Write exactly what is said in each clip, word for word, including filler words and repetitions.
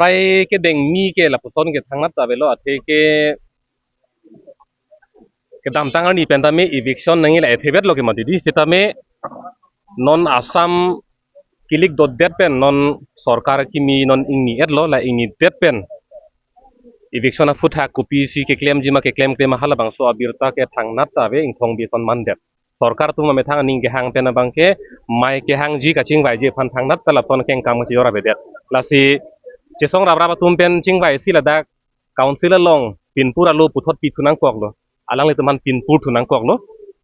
aprai kedengmi ke lapuson ke thangnat ta avelo, athe ke kedamtang arni pen tame eviction nangji la ethe vetlo ke mati di, sitame non Assam kilik dotdet pen non sorkar kimi non ingni-etlo, la ingni-det pen eviction aphuthak kopisi keklemji ma keklemklem ma halabangso abirta ke thangnat ta ave, ingthong bison mandet. Sorkar atum amethang aning kehang pen abangke mai kehangji kachingvaiji aphan thangnat ta lapuson kengkam kachejor avedet. Lasi chesong raprap atum pen chingvaisi ladak council along pinpur alo puthot pithu nangkoklo. Alanglitum aphan pinpur thu nangkoklo.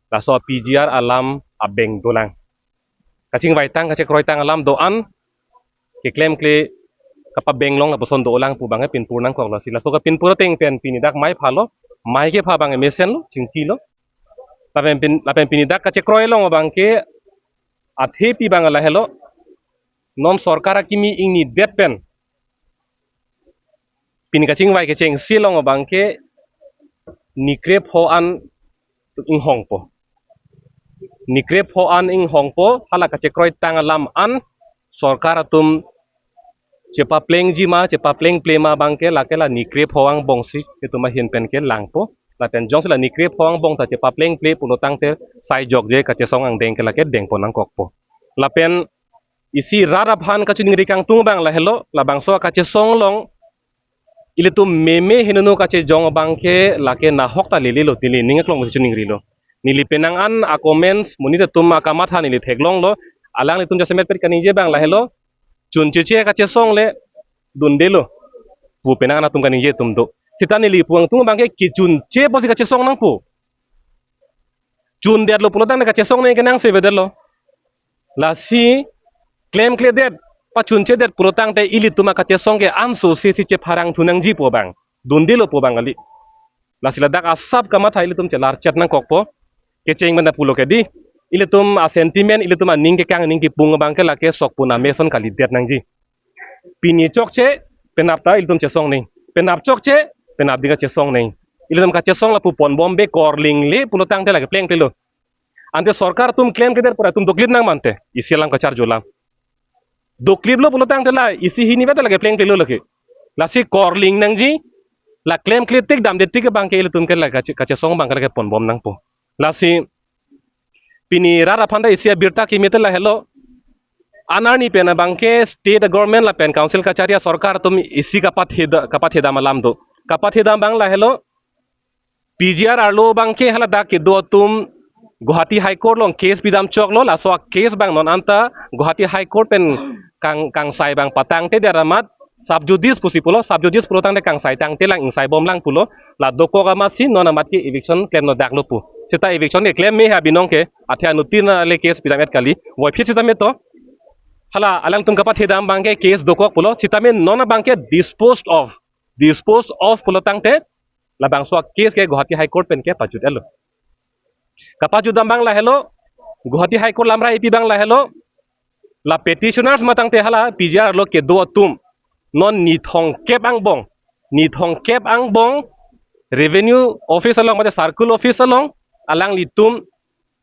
Laso P G R alam abeng dolang. Kachingvaitang kachekroitang alam do-an keklemkle kapabenglong lapuson dolang pu abangke pinpur nangkoklo. Si laso kapinpur ateng pen pini dak mai phalo, mai kepha abang mesenlo, chingkilo. Lapen pin, lapen pini dak kachekroi along abangke athepi abang lahelo. Non sorkar akimi ingni-det pen pini kachingvai kechengsi along abangke ni krepho an inghongpo. Ni krepho an inghongpo, hala kachekroitang alam an sorkar atum chepaplengji ma, chepaplengple ma abangke lake la ni krepho angbongsi itum ahin pen ke langpo. Lapen jongsi la ni krepho angbong ta chepaplengple pulo tangte sai jokje kachesong angdeng ke lake dengpon nangkokpo. Lapen isi rat aphan kachiningri kangtung abang lahelo, labangso kachesong along ilitum meme henono kachejong abangke lake nahok ta lelelo, neli ning aklong chiningrilo. Neli penang an a-comments monit atum akamatha neli theklonglo, alanglitum jasemet pet kaningje abang lahelo, chuncheche kachesong le dundelo pu penang an atum kaningje atum do. Sita neli pu angtung abangke kechunche pusi kachesong nangpo. Chundetlo pulo tangte kachesong nangji ke nangsevedetlo. Lasi klemkledet, pachunchedet pulo tangte ilitum akachesong ke anso si si chepharang thu nangji pu abang, dundelo pu abang kali. Lasi ladak asap kamatha ilitum chelarchet nangkokpo. Kecheng pen ta pulo ke di, ilitum a-sentiment, ilitum aning kekang, aning kepung abangke lake sokpun ameson kalidet nangji. Pini chokche, penap ta ilitum chesong nangji. Penap chokche, penap ding kachesong nangji. Ilitum kachesong lapu ponbom be, korlingle pulo tangte lake plengplelo. Ante sorkar atum klemkledet pura atum doklip nang mante, isi alam kacharjulam. Dokliplo pulo tangte la isi hini bata lake plengplelo lake. Lasi korling nangji, la klemkle tik damde tik abangke ilitum ke la kache, kachesong abangke lake ponbom nangpo. Lasi pini rat aphan ta isi abirta kimi te lahelo. Anarni pen abangke state government lapen council kachari asorkar atum isi kapatheda, kapathedam alam do. Kapathedam abang lahelo, P G R arlo abangke haladak kedo atum Guwahati High Court along case pidam choklo, laso a-case abang non anta Guwahati High Court pen kang, kangsai abang patangtedet amat sub judice pusi pulo, sub judice pulo tangte kangsai tangtelang, ingsaibomlang pulo, la dokok amatsi non amat ke eviction klemlo daklo pu. Seta eviction ke klem me ha binong ke, athe anuttin ale case pidam-et kali, voiphit sitame to. Hala alangtum kapathedam abangke case dokok pulo, sitame non abangke disposed of, disposed of pulo tangte, labangso a-case ke Guwahati High Court pen ke pajut-etlo. Kapajutdam abang lahelo, Guwahati High Court lamra ipi abang lahelo, la petitioners matangte hala P G R arlo kedo atum non ni thomkep angbong, ni thomkep angbong Revenue Office along mate Circle Office along alanglitum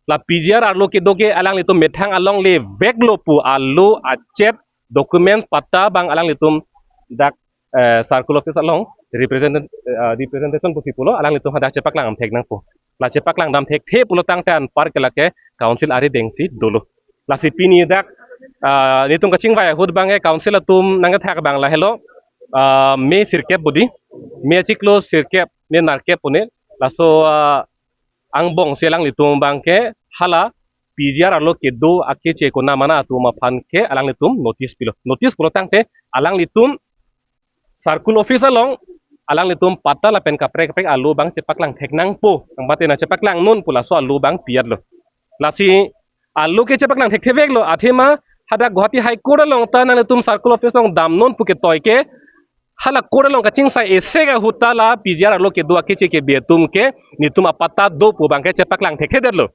la P G R arlo kedo ke alanglitum methang alongle veklo pu alo achet, documents, patta abang alanglitum dak, eh, Circle Office along represent, eh, representation pusi pulo, alanglitum hadak chepaklangdam thek nangpo. La chepaklangdam thekthe pulo tangte anpar ke lake council arideng si dolo. Lasi pini dak, ah, nelitum kachingvai ahut abangke council atum nangkethak abang lahelo, ah, May sirkep budi, May achiklo sirkep, May nerkep pu ne, laso, ah, angbong si alanglitum abangke hala P G R arlo kedo akeche konamana atum aphan ke alanglitum notice pilo. Notice pulo tangte alanglitum Circle Office along alanglitum patta lapen kaprek kaprek alo abang chepaklang thek nangpo. Angbate nangchepaklang non pu laso alo abang pi-etlo. Lasi alo ke chepaklang thekthe veklo, athema hadak Guwahati High Court along ta nanglitum Circle Office along damnon pu ketoi ke hala court along kachingsai esek ahut ta la P G R arlo kedo akeche kebe atum ke netum apatta do pu abangke chepaklang thekthedetlo.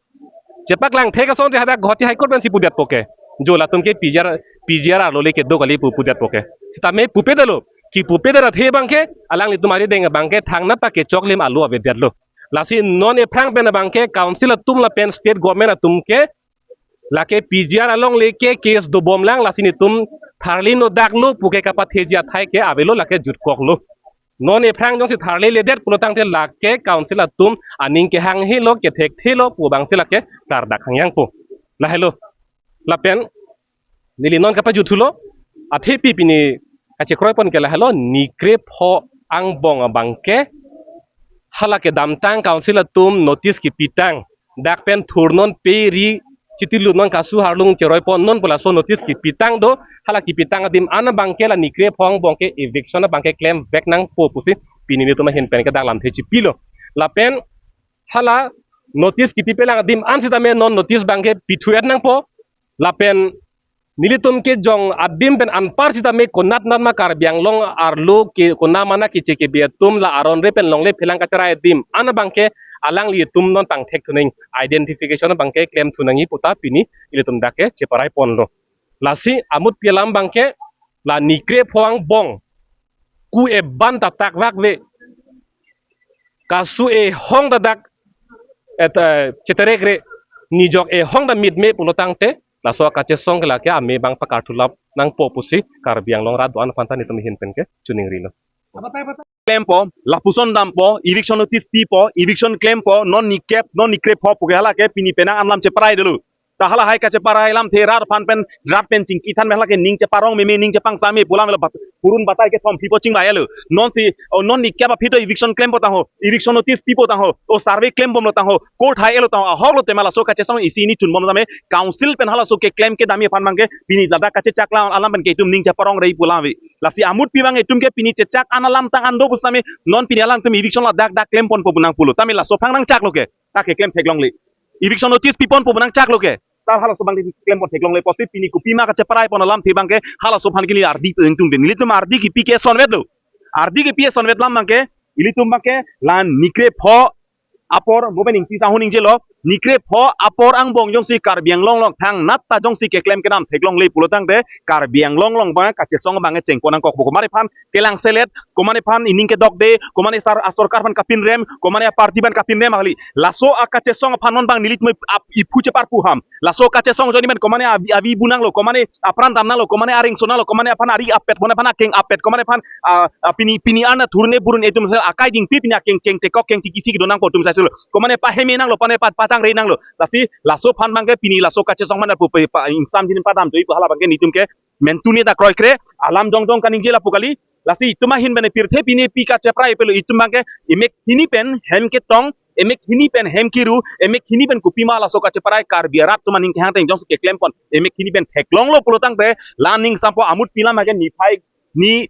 Chepaklang thek asonte hadak Guwahati High Court pensi pudetpo ke, jo latum ke P G R, P G R arlo le kedo kali pu pudetpo ke. Sitame pupedetlo. Kipupedet athe abangke alanglitum arideng abangke thangnat ta kechoklim alo avedetlo. Lasi non ephrang pen abangke council atum lapen state government atum ke Lake P G R alongle ke case dobomlang, lasi nelitum tharle nodak lo puke kapatheji athai ke avelo, lake jutkoklo. Non ephrang jongsi tharle ledet pulotangte lake council atum aning kehanghelo, kethekthelo pu abangsi lake klardak hangyangpo. Lahelo. Lapen neli non kapajuthulo, athepi pini kachekroipon ke lahelo, nikrepho angbong abangke hala kedamtang council atum notice kipitang, dak pen thurnon pe ri chitilu non, kasu harlung cheroiponnon pu laso notice kipitang do. Hala kipitang adim an abangke la nikrepho angbong ke eviction abangke klemvek nangpo pusi pini nelitum ahin pen ke dak lamthe chipilo. Lapen hala notice kipipelang adim an sitame non notice abangke pithu-et nangpo. Lapen nelitum kejong adim pen anpar sitame konatnat ma Karbi Anglong arlo ke konamana keche kebe atum la aron re pen longle phelang kacherai adim an abangke alanglitum non pangthek thunang, identification abangke klem thunangji puta pini ilitum dak ke cheparaiponlo. Lasi amutpi alam abangke la nikrepho angbong ku eban ta takrak ve, kasu ehong ta dak et, eh, cheterek re, nijok ehong ta mitme pulotangte laso kachesong ke lake ame abang pakarthulap nangpo pusi Karbi Anglong arat do-an aphanta nelitum ahin pen ke chiningrilo. Klempo, lapuson dampo, eviction notice pipo, eviction klempo, non nikep, non nikrepho puke hala ke pini penang an alam cheparai dolo. Ta hala hai kacheparai lamthe rat aphan pen, rat pen chingki than pen hala ke ning cheparong meme, ning chepangsame pu alam lo bat-, purun batai kethom pipo chingvai lo. Nonsi, oh, non nikep aphi to eviction klempo tangho, eviction notice pipo tangho, oh, survey klembomlo tangho, court hai-etlo tangho, ahoklo tema laso kachesong isi hini chunbom tame, council pen halaso keklem kedamji aphan abangke pini ladak kachechak alam, alam pen ke itum ning cheparong rei pu alam ave. Lasi amutpi abang itum ke pini chechak an alam tang an do pusitame non pini alangtum eviction ladak dak klemponpo pu nangpulo. Tame laso aphan nangchaklo ke, ta keklem theklongle. Eviction notice piponpo pu nangchaklo ke, ta halaso abang klempon theklongle pusi pini kopima kacheparai pon alamthe abangke halaso aphan ke neli ardi pe ingtungte. Nelitum ardi kipi ke sonvetlo. Ardi kipi sonvet alam abangke ilitum abangke la nikrepho apor, mo pen ingti sahun ingjelo, nikrepho apor angbong jongsi Karbi Anglong along thangnat ta jongsi keklem kedam theklongle pulotangte Karbi Anglong along abang kachesong abang chengpon nangkokpo. Komat aphan kelangselet, komat aphan ining kedokde, komat asar, asorkar aphan kapinrem, komat aparty aphan kapinrem kali. Laso akachesong aphan non abang nelitum ap-, iphu cheparpu ham. Laso kachesong ajoine pen komat avi, avi bu nanglo, komat apran dam nanglo, komat areng so nanglo, komat aphan ari apet, komat aphan akeng apet, komat aphan, ah, ah, pini, pini arna thurne burun itum sel akai dingpi pini akeng keng tekok keng tikisi kedo nangpo itum saisulo. Komat paheme nanglo, komat pa, pachangre nanglo. Lasi laso aphan abangke pini laso kachesong mana pu pe pa ingsam jin padam doi pu hala abangke nelitum ke mentune ta kroikre alam jongjong kaningje lapu kali. Lasi itum ahin pen pirthe pini pi kacheparai pelo itum abangke emek hini pen hem ketong, emek hini pen hem kiru, emek hini pen kopima laso kacheparai Karbi arat atum aning kehang teng jongsi keklempon emek hini pen theklonglo pulotangte la ning sampo amutpi alam abangke niphai ni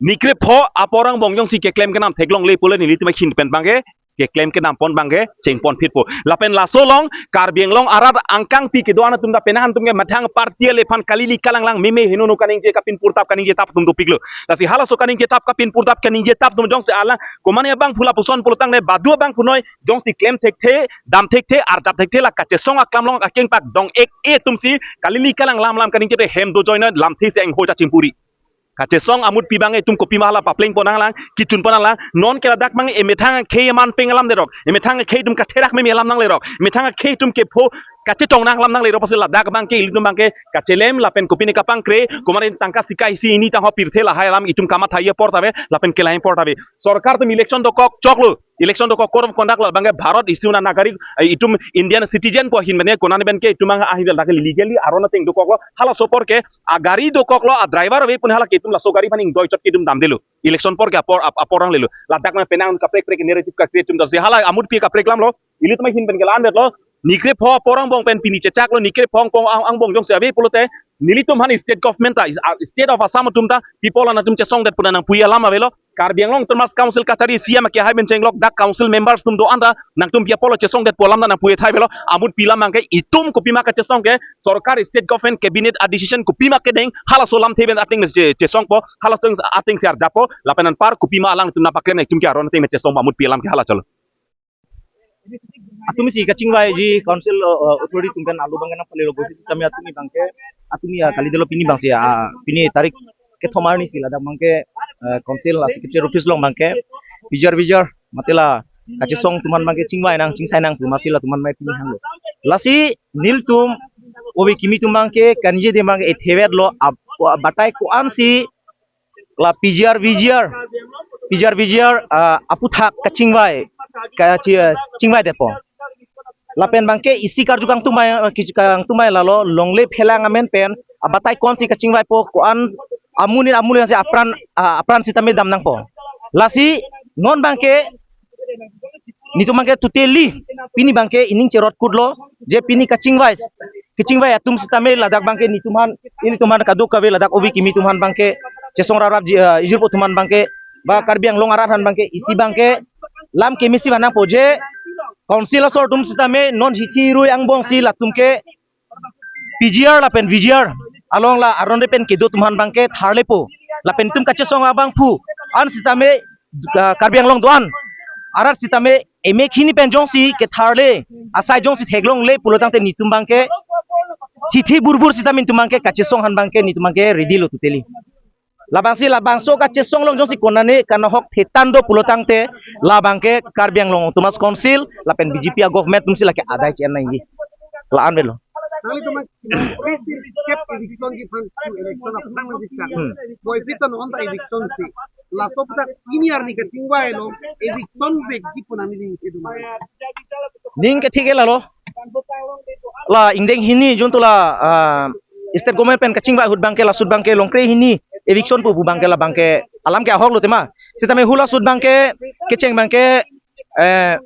nikrepho apor angbong jongsi keklem kedam theklongle pulo nelitum ahin pen abangke keklem kedampon abangke chengpon phitpo. Lapen laso along Karbi Anglong arat angkangpi kedo-an atum ta penang atum ke methang party ale aphan kalili kalanglang meme henono kaningje kapin purtap kaningje tap atum dopiklo. Lasi halaso kaningje tap kapin purtap kaningje tap atum jongsi alang komat abang phula puson pulotangte badu abang punoi jongsi klem thekthe, dam thekthe, arjap thekthe la kachesong aklam along akeng pak dong ek e atumsi kalili kalang lam lam kaningje te hem do join lamthe si engho chachingpuri. Kachesong amutpi abang itum kopima hala paplengpon nanglang, kechunpon nanglang, non ke ladak abang emethang akhei aman peng alam derok, emethang akhei itum katherak meme alam nanglerok, emethang akhei itum kepho kachechong nang alam nanglerok, pusi ladak abangke ilitum abangke kachelem lapen kopine kapangkre, komat tangka sika isi hini tangho pirthe lahai alam itum kamatha apor ta ave, lapen kelai apor ta ave. Sorkar atum election dokok choklo, election dokok code of conduct lo abangke Bharat isi una nagarik, eh, itum Indian citizen pu ahin pen ke konane pen ke itum abang ahin dak legally aron ateng dokoklo, halaso apor ke agari dokoklo, adriver ave pun hala ke itum laso gari aphan ingdoi chot ke itum damdelo. Election apor ke apor ap-, apor nanglelo. Ladak abang penang kaprek prek narrative ka-create itum dasi hala amutpi kaprek alam lo. Ilitum ahin pen ke la-an detlo. Nikrepho apor angbong pen pini chechaklo, nikrepho angbong ang-, angbong jongsi ave pulote nelitum aphan state government ta, is-, ah, state of Assam atum ta, people an atum chesongdet pu nangpui alam avelo. Karbi Anglong Autonomous Council kachari C M ke hai pen chenglok dak council members atum do-an ta nangtum pi apotlo chesongdet pu alam ta nangpui thai avelo. Amutpi alam abangke itum kopima kachesong ke sorkar state government cabinet a decision kopima kedeng halaso alamthe pen ateng che-, chesongpo, halaso ateng si arjappo, lapen anpar kopima alangtum nangpaklem itum ke aron ateng chesongpo amutpi alam ke hala cholo. Atum si kachingvaiji council, uh, uh, authority atum pen alo abang nangpalelo gopi sitame atum abangke, atum ya kalidelo pini abangsi, ah, pini tarik kethom arni si ladak abangke, uh, council la secretary office along abangke pijar pijar mate la kachesong atum an abangke chingvai nang chingsai nang pu masi latum an mai pini hanglo. Lasi nelitum ove kimi atum abangke kaningje abangke ethevet lo, ap-, abatai ko-ansi la P G R, V G R, P G R, V G R, ah, aputhak kachingvai, kachi-, chingvai detpo. Lapen abangke isi karju kangtumai, kangtumai lalo longle phelang amen pen abatai ko-ansi kachingvaipo, ko-an amonit amonit si apran, ah, apran sitame dam nangpo. Lasi non abangke nelitum abangke totally pini abangke ining cherot kutlo, je pini kachingvai, kachingvai atum sitame ladak abangke nelitum aphan, nelitum aphan kadokave ladak ove kimi atum aphan abangke, chesong raprap ji, ah, ijirpo atum aphan abangke, ba Karbi Anglong arat aphan abangke, isi abangke lam kemesi vannangpo je council asor atum sitame non hithi rui angbongsi latum ke P G R lapen V G R along la aron pen kedo atum aphan abangke tharlepo. Lapen nelitum kachesong abangphu an sitame, ah, Karbi Anglong do-an arat sitame emek hini pen jongsi ketharle, asai jongsi theklongle pulo tangte nelitum abangke thithi burbur sitame nelitum abangke kachesong aphan abangke nelitum abangke ready lo totally. Labangsi labangso kachesong along jongsi konane kanahok thetan do pulo tangte labangke Karbi Anglong Autonomous Council lapen B J P a-government atumsi lake adai chi-en nangji. La-an avelo. Nanglitum kep eviction kiphan, eviction aphan nangji chak. Hmm. Boy piton onta eviction si. Laso puthak pini arni kachingvai lo eviction vekji pu nangning itum. Ning kethik ke lalo. La ingdeng hini juntu la, ah, state government pen kachingvai ahut abangke, laso ahut abangke longkre hini eviction pu pu abangke la abangke alam ke ahok lo tema. Sitame hula ahut abangke kecheng abangke, eh,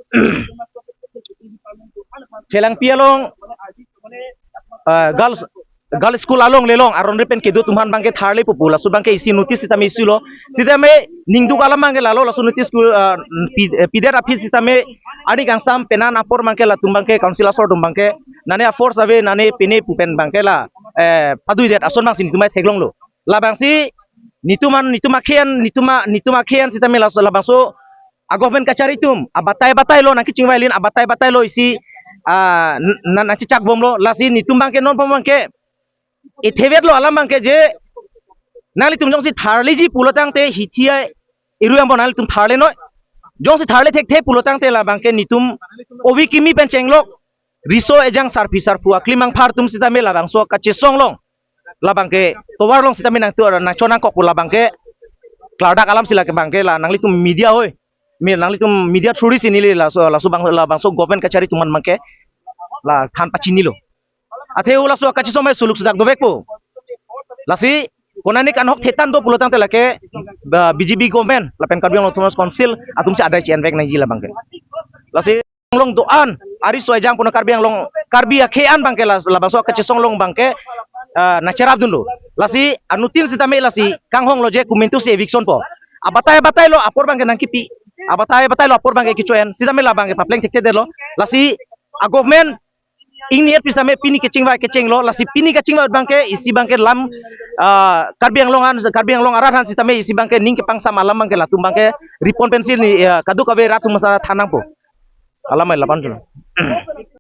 Phelangpi along, ah, girls, girls school along le along aron pen kedo atum aphan abangke tharlepo pu laso abangke isi notice sitame issue lo. Sitame ningduk alam abangke lalo, laso notice school, ah, pi-, eh, pidet aphi sitame arni kangsam penan apor abangke latum abangke council asor atum abangke nane a-force ave, nane pine pu pen abangke la, eh, paduidet ason abangsi nelitum theklonglo. Labangsi nelitum an, nelitum akhen, nelitum a-, nelitum akhen sitame laso labangso a-government kachari atum abatai batai lo nangkachingvai lin, abatai batai lo isi, ah, n-, n-, nangchechak bomlo. Lasi nelitum abangke non pom abangke ethevet lo alam abangke je nanglitum jongsi tharleji pulo tangte hithi ai iru yang bo nanglitum tharle noi. Jongsi tharle thekthe pulo tangte la abangke nelitum ove kimi pen chenglok riso ejang sarpi sarpo aklimang phar atum sitame labangso kachesong along, labangke tovar along sitame nangtu nangchon nangkok pu labangke klardak alamsi lake abangke la nanglitum media hoi, mi nanglitum media through si neli laso, laso abang, labangso government kachari atum aphan abangke la than pachinilo. Athe hula ahut kachesong mai suluk sudak dovekpo. Lasi konane kanahok thetan do pulo tangte lake, ba, B J P government lapen Karbi Anglong Autonomous Council atumsi adai chi-en vek nangji la abangke. Lasi Anglong do-an, ari soi jang puno Karbi Anglong, Karbi akhei an abangke la, labangso kachesong along abangke, ah, nangcherap dunlo. Lasi anuttin sitame lasi kanghonglo je komantusi eviction po. Abatai batai lo apor abangke nangkipi. Abatai batai lo apor abangke kecho-en. Sitame la abangke papleng thekthedetlo. Lasi a-government ingni et pi sitame pini kachingvai kachenglo. Lasi pini kachingvai abangke isi abangke lam, ah, Karbi Anglong an, Karbi Anglong arat aphan sitame isi abangke ning kepangsam alam abangke latum abangke ripon pensi neli, ah, kadokave rat atum asar than nangpo. Alam ai la-an avelo.